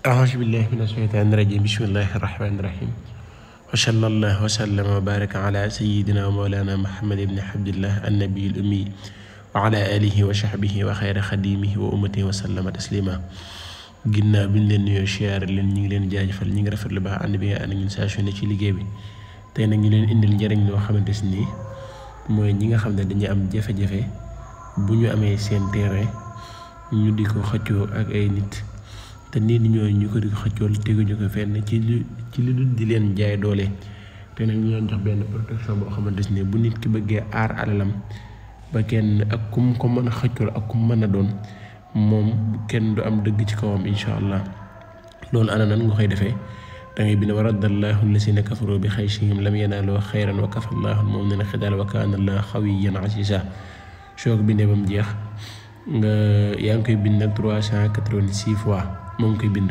أعوذ بالله من الشيطان الرجيم بسم الله الرحمن الرحيم وصلى الله وسلم وبارك على سيدنا ومولانا محمد بن عبد الله النبي الأمي وعلى آله وصحبه وخير خديمه وأمته وسلم تسليما ginnaaw bi ñu leen nuyoo siyaare leen ñu ngi leen jaajëfal ñu ngi rafetlu baax ànd bi nga ànd ñun saa su ne ci liggéey bi tey nag ñu leen indil njëriñ loo xamante ni mooy ñi nga xam ne dañuy am jafe-jafe bu ñu amee seen terrain ñu di ko xëccoo ak ay nit te nit ñooñu ñu ko di ko xëccool teguñu ko fenn ci lu dul di leen jaay doole te nag ñu leen jox benn protection boo xamante ni bu nit ki bëggee aar alalam ba kenn ak kum ko mën a xëccool ak kum mën a doon moom kenn du am dëgg ci kawam incha allah loolu ana nan nga koy defee da ngay bind wa raddallahu allasina kafaru bi xaysihim lam yanaaloo xayran wa kafallahu almu'minina xidaal wa kaana allahu xawiyyan asiisa soo ko bindee ba mu jeex nga yaa ngi koy bind nag 386 fois moom koy bind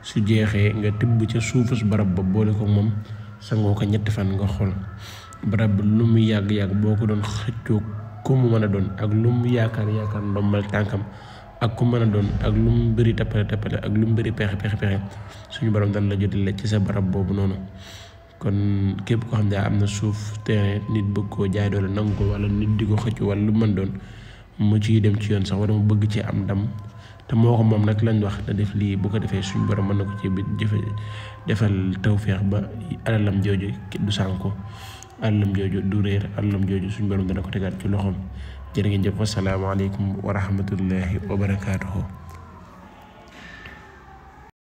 su jeexee nga tibb ca suufus barab ba boole ko moom sangoo ko ñetti fan nga xool barab lu mu yàgg-yàgg boo ko doon xëccoo ku mu mën a doon ak lu mu yaakaar ndombal tànkam ak ku mën a doon ak lu mu bëri tappale ak lu mu bëri pexe suñu borom dana la jotale ci sa barab boobu noonu kon képp koo xam ne am na suuf terrain nit bëgg koo jaay doole nangu ko wala nit di ko xëccu wala lu mën doon mu ciy dem ci yoon sax wala mu bëgg ci am ndam te moo ko moom nag lañ wax na def lii bu ko defee suñu borom mën na ko ci defal tawféex ba alalam jooju du sànko alalam jooju du réer alalam jooju suñu borom dana ko tegaat ci loxoom jërë ngeen jëf wasalaamaaleykum wa rahmatullahi wa barakaatuhu